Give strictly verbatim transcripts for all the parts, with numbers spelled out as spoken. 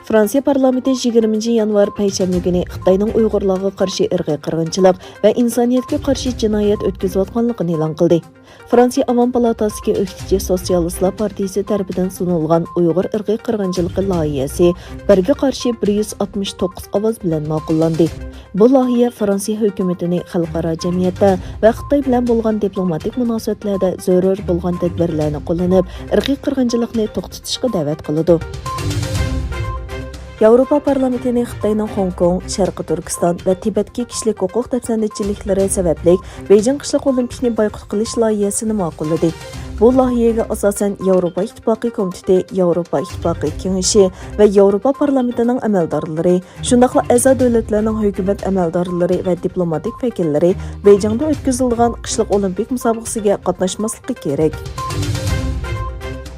فرانسىيە پارلامېنتى يىگىرمىنچى يانۋار پەيشەنبە كۈنى خىتاينىڭ ئۇيغۇرلارغا قارشى ئىرقىي قىرغىنچىلىق ۋە ئىنسانىيەتكە قارشى جىنايەت ئۆتكۈزۈۋاتقانلىقىنى ئېلان قىلدى. فرانسىيە ئاۋام پالاتاسىدىكى ئۆكتىچى سوتسىيالىستلار پارتىيىسى تەرىپىدىن سۇنۇلغان ئۇيغۇر ئىرقىي قىرغىنچىلىقى لايىھەسى بىرگە قارشى بىر يۈز ئاتمىش توققۇز ئاۋاز بىلەن ماقۇللاندى. بۇ لايىھە فرانسىيە ھۆكۈمىتىنى خەلقئارا جەمئىيەتتە ۋە خىتاي بىلەن بولغان دىپلوماتىك مۇناسىۋەتلەردە زۆرۈر بولغان تەدبىرلەرنى قوللىنىپ، ئىرقىي قىرغىنچىلىقنى توختىتىشقا دەۋەت قىلىدۇ. ياۋروپا پارلامېنتىنى خىتاينىڭ خوڭكوڭ، شەرقىي تۈركىستان ۋە تىبەتكە كىشىلىك ھوقۇق دەپسەندىچىلىكلىرى سەۋەبلىك بېيجىڭ قىشلىق ئولىمپىكنى بايقۇت قىلىش لايىھەسىنى ماقۇللىدى. بۇ لايىھەگە ئاساسەن ياۋروپا ئىتتىپاقى كومىتېتى، ياۋروپا ئىتتىپاقى كېڭىشى ۋە ياۋروپا پارلامېنتىنىڭ ئەمەلدارلىرى، شۇنداقلا ئەزا دۆلەتلەرنىڭ ھۆكۈمەت ئەمەلدارلىرى ۋە دىپلوماتىك ۋەكىللىرى بېيجىڭدا ئۆتكۈزۈلىدىغان قىشلىق ئولىمپىك مۇسابىقىسىگە قاتناشماسلىقى كېرەك.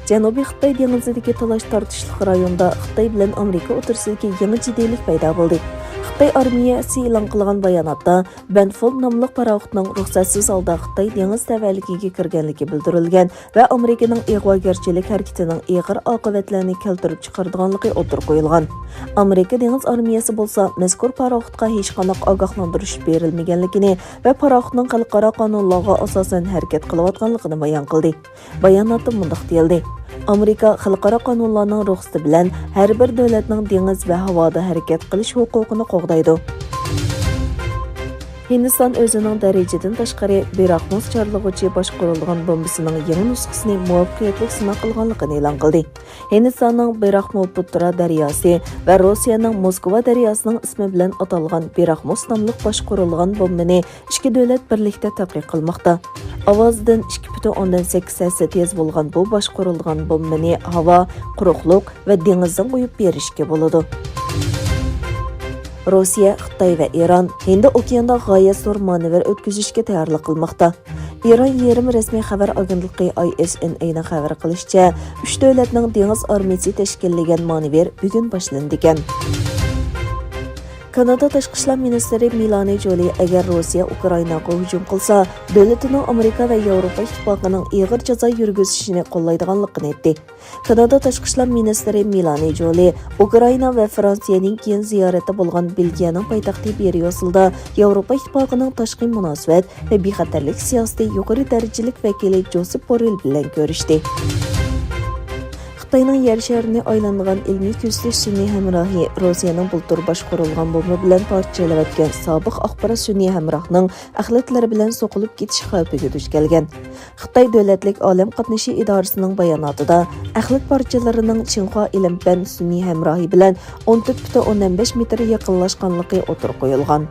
جەنۇبىي خىتاي دېڭىزىدىكى تالاش-تارتىشلىق رايوندا خىتاي بىلەن ئامېرىكا ئوتتۇرىسىدىكى يېڭى جىددىيلىك پەيدا بولدى. خىتاي ئارمىيەسى ئېلان قىلغان باياناتتا، بەنفولد ناملىق پاراخوتنىڭ رۇخسەتسىز ھالدا خىتاي دېڭىز تەۋەلىكىگە كىرگەنلىكى بىلدۈرۈلگەن ۋە ئامېرىكىنىڭ ئىغۋاگەرچىلىك ھەرىكىتىنىڭ ئېغىر ئاقىۋەتلەرنى كەلتۈرۈپ چىقىرىدىغانلىقى ئوتتۇرىغا قويۇلغان. ئامېرىكا دېڭىز ئارمىيەسى بولسا مەزكۇر پاراخوتقا ھېچقانداق ئاگاھلاندۇرۇش بېرىلمىگەنلىكىنى ۋە پاراخوتنىڭ خەلقئارا قانۇنلارغا ئاساسەن ھەرىكەت قىلىۋاتقانلىقىنى بايان قىلدى. باياناتتا مۇنداق دېيىلدى: ئامېرىكا خەلقئارا قانۇنلارنىڭ رۇخسىتى بىلەن ھەر بىر دۆلەتنىڭ دېڭىز ۋە ھاۋادا ھەرىكەت قىلىش ھوقۇقىنى قوغدايدۇ. ھىندىستان ئۆزىنىڭ دەرىجىدىن تاشقىرى بىراقمۇس چارلىغۇچى باشقۇرۇلغان بومبىسىنىڭ يېڭى نۇسخىسىنى مۇۋەپپەقىيەتلىك سىناق قىلغانلىقىنى ئېلان قىلدى. ھىندىستاننىڭ براھموپۇترا دەرياسى ۋە روسىيەنىڭ موسكۋا دەرياسىنىڭ ئىسمى بىلەن ئاتالغان براھموس ناملىق باشقۇرۇلغان بومبىنى ئىككى دۆلەت بىرلىكتە تەتقىق قىلماقتا. ئاۋازىدىن ئىككى پۈتۈن ئوندىن سەككىز ھەسسە تېز بولغان بۇ باشقۇرۇلغان بومبىنى ھاۋا، قۇرۇقلۇق ۋە دېڭىزدىن قويۇپ بېرىشكە بولىدۇ. روسىيە، خىتاي ۋە ئىران ھىندى ئوكياندا غايەت زور مانېۋىر ئۆتكۈزۈشكە تەييارلىق قىلماقتا. ئىران يېرىم رەسمىي خەۋەر ئاگېنتلىقى ئاي ئېس ئېن ئەينىڭ خەۋەر قىلىشىچە، ئۈچ دۆلەتنىڭ دېڭىز ئارمىيىسى تەشكىللىگەن مانېۋىر بۈگۈن باشلىنىدىكەن. كانادا تاشقى ئىشلار مىنىستىرى مېلانى جولى ئەگەر روسىيە ئۇكرائىناغا ھۇجۇم قىلسا، دۆلىتىنىڭ ئامېرىكا ۋە ياۋروپا ئىتتىپاقىنىڭ ئېغىر جازا يۈرگۈزۈشىنى قوللايدىغانلىقىنى ئېيتتى. كانادا تاشقى ئىشلار مىنىستىرى مېلانى جولى ئۇكرائىنا ۋە فرانسىيەدىن كېيىن زىيارەتتە بولغان بېلگىيەنىڭ پايتەختى بريۇسسېلدا ياۋروپا ئىتتىپاقىنىڭ تاشقى مۇناسىۋەت ۋە بىخەتەرلىك سىياسىتى يۇقىرى دەرىجىلىك ۋەكىلى جوسېپ بوررېل بىلەن كۆرۈشتى. خىتاينىڭ يەر شارىنى ئايلانىدىغان ئىلمىي كۆزىتىش سۈنئىي ھەمراھى روسىيەنىڭ بۇلتۇر باشقۇرۇلغان بومبا بىلەن پارچىلىۋەتكەن سابىق ئاخبارات سۈنئىي ھەمراھنىڭ ئەخلەتلەر بىلەن سوقۇلۇپ كېتىش خەۋپىگە دۇچ كەلگەن. خىتاي دۆلەتلىك ئالەم قاتنىشى ئىدارىسىنىڭ باياناتىدا، ئەخلەت پارچىلىرىنىڭ چىڭخۇا ئىلىم پەن سۈنئىي ھەمراھى بىلەن ئون تۆت پۈتۈن ئوندىن بەش مېتىر يېقىنلاشقانلىقى ئوتتۇرىغا قويۇلغان.